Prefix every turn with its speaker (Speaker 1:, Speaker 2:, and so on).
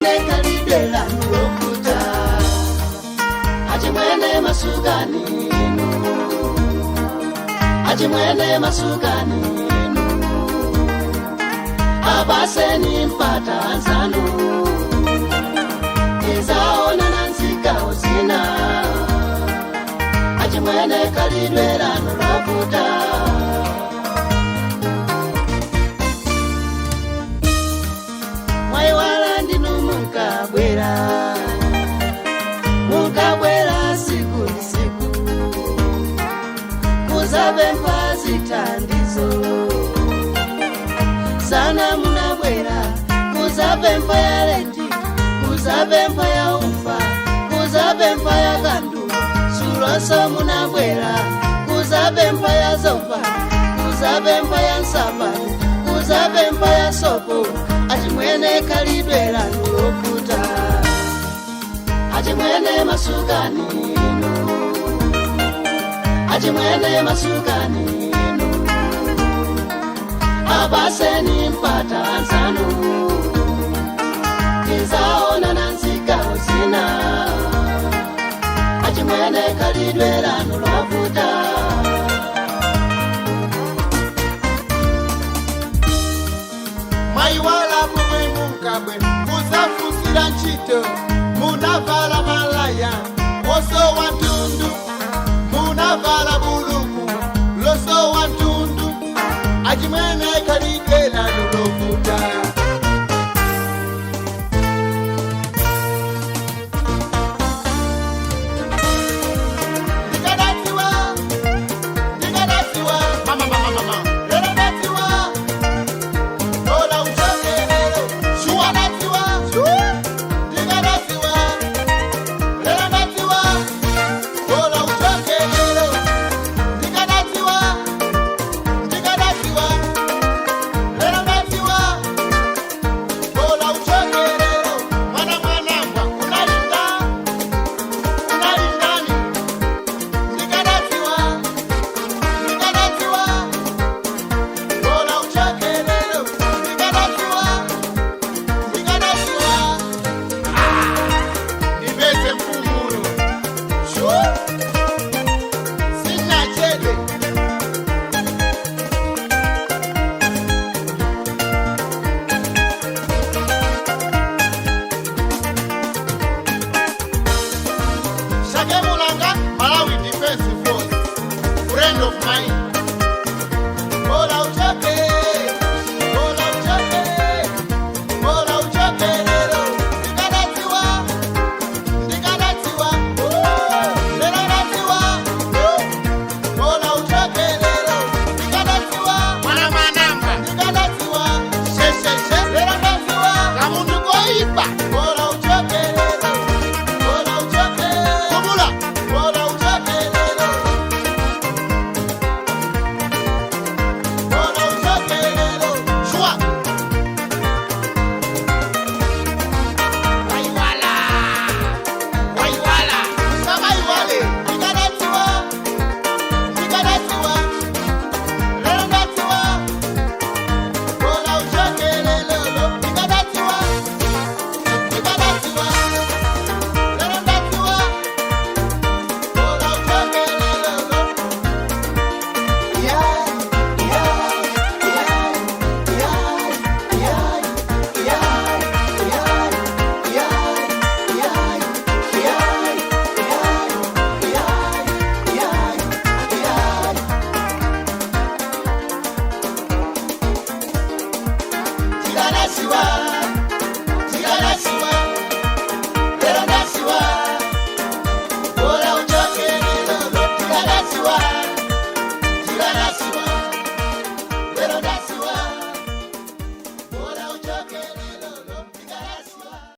Speaker 1: Khalidwe lanu lovuta, achimwene masukani inu, achimwene masukani inu, apatseni mpata anzanu, tizaonana nzigawo zina, achimwene khalidwe lanu lovuta. Mwaiwala ndinu munkabwera, munkabwera siku ndi siku kuzapempha zithandizo, sana munabwera kuzapempha ya renti, kuzapempha ya ufa, kuzapempha ya kandu, sulonso munabwera kuzapempha ya zovala, kuzapempha ya nsapato, kuzapempha ya sopo. Achimwene khalidwe lanu lovuta, achimwene masukani inu, achimwene masukani inu, apatseni mpata anzanu, tizaonana nzigawo zina, achimwene khalidwe lanu lovuta.
Speaker 2: Mwaiwala momwe munkabwera kuzafunsira ntchito, munavala malaya osowa mtundu, munavala buluku losowa mtundu, achimwene khalidwe lanu lovuta. Ndikadadziwa, ndikadadziwa, mama mama mama, lero ndadziwa. Lola uchokelelo, shuwa ndadziwa, ndikadadziwa, lero ndadziwa. Lola uchokelelo, ndikadadziwa, ndikadadziwa, lero ndadziwa. Lola uchokelelo, mwana mwanangwa, unalinda, unalindani, ndikadadziwa, ndikadadziwa. Lola uchokelelo, ndikadadziwa, ndikadadziwa. Ndipeze mpumulo, shu, sinachedwe. Shake Mulanga, Malawi Defense Force, friend of mine. Bola uchoke, bola uchoke, bola uchoke lero. Ndikadadziwa, ndikadadziwa, lero ndadziwa. Bola uchoke lero, ndikadadziwa,
Speaker 3: Mwana mwananga,
Speaker 2: ndikadadziwa, shesheshe, lero ndadziwa.
Speaker 3: Kamuntu koipa.